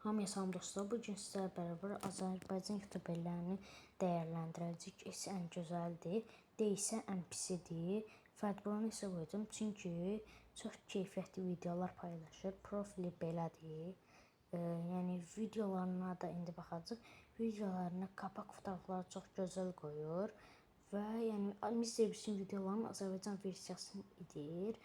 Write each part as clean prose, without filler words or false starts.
Hamıya salam dostlar. Bu gün sizlərlə bərabər Azərbaycan youtuberlərini dəyərləndirəcəyik. S ən gözəldir, D isə ən pisidir. Fədbronu isə qoydum çünki çox keyfiyyətli videolar paylaşır. Profili belədir. Yəni videolarına da indi baxacağıq. Videolarına qapaq fotoqrafları çox gözəl qoyur və yəni Mr. Beast'in videolarının Azərbaycan versiyasını edir.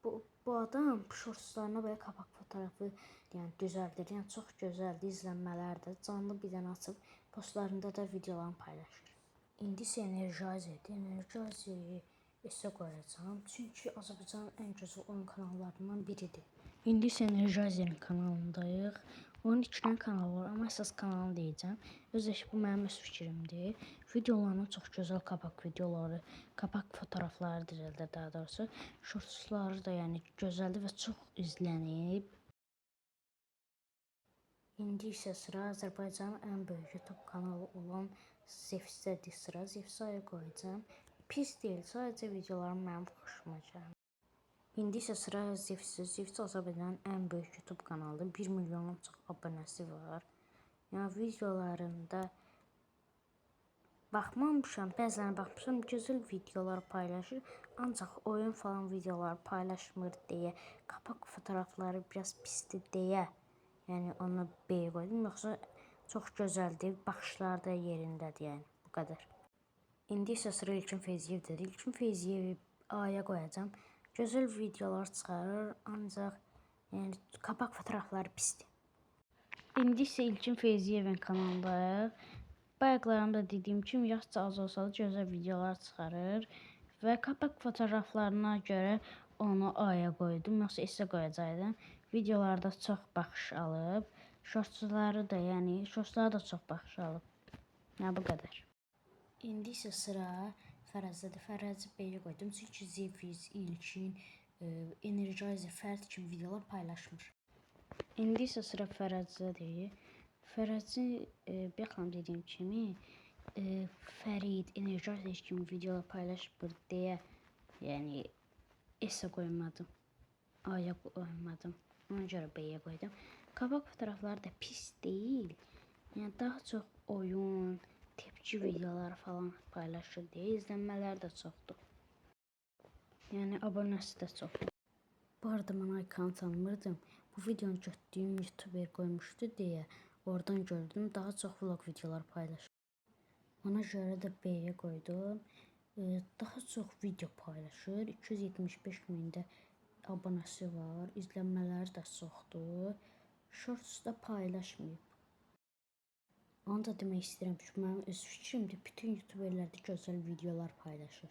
Bu adam shortslarına belə qapaq fotoqrafı yəni düzəldir. Yəni çox gözəldir, izlənmələr də canlı bir dənə açıb postlarında da videolarını paylaşır. İndi isə Energizer-dir. Energizer-i S qoyacağam. Çünki Azərbaycanın ən gözəl oyun kanallarından biridir. İndi isə Energizer-in kanalındayıq. Onun iki dənə kanalı var, amma əsas kanalını deyəcəm. Özü bu mənim öz fikrimdir. Videolarının çox gözəl qapaq videoları, qapaq fotoqrafları düzəldir daha doğrusu. Shortsları da yəni gözəldir və çox izlənib. İndi isə sıra Azərbaycanın ən böyük YouTube kanalı olan Zefsdədir sıra. Zefsaya qoyacağam. Pis deyil, sadəcə videolarım mənim xoşuma gəlir. İndi isə sıra Zefsdə. Zefs Azərbaycanın ən böyük YouTube kanalıdır. 1 milyondan çox abunəsi var. Yəni videolarında baxmamışam, bəzilərinə baxmışam, gözəl videolar paylaşır. Ancaq oyun falan videolar paylaşmır deyə, qapaq fotoqrafları biraz pisdir deyə, yəni onu B qoydum. Yoxsa çox gözəldir, baxışları da yerindədir, yəni bu qədər. İndi isə sıra İlkin Feyziyevdədir. İlkin Feyziyevi A-ya qoyacağam. Gözəl videolar çıxarır, ancaq yəni qapaq fotoqrafları pisdir. İndi isə İlkin Feyziyevin kanalındayıq. Bayaqlarımda dediyim kimi yaşca az olsa da gözəl videolar çıxarır və qapaq fotoqraflarına görə onu A-ya qoydum. Yoxsa S-ə qoyacaqdım. Videolarda çox baxış alıb. Shortsları da, yəni shortsları da çox baxış alıb. Yəni bu qədər. İndi isə sıra Fərəzdədir. Fərəzi B-yə qoydum. Çünki Zefiz, İlkin, Energizer, Fərd kimi videolar paylaşmır. İndi isə sıra Fərəzdədir. Fərəzi bayaqlam dediyim kimi Fərid, Energizer kimi videolar paylaşmır deyə yəni S-ə qoymadım. A-ya qoymadım. Ona görə B-yə qoydum. Qabaq fotoqrafları da pis deyil. Yəni daha çox oyun, tepki videoları falan paylaşır deyə izlənmələr də çoxdur. Yəni abunəsi də çoxdur. Bu arada mən Aykanı tanımırdım. Bu videonu götürdüyüm YouTuber qoymuşdu deyə oradan gördüm. Daha çox vlog videolar paylaşır. Ona görə də B-yə qoydum. Daha çox video paylaşır. 275 mində abunəsi var. İzlənmələri də çoxdur. Shorts da paylaşmayıb. Onu da demək istəyirəm ki, mənim öz fikrimdir. Bütün YouTuberlər də gözəl videolar paylaşır.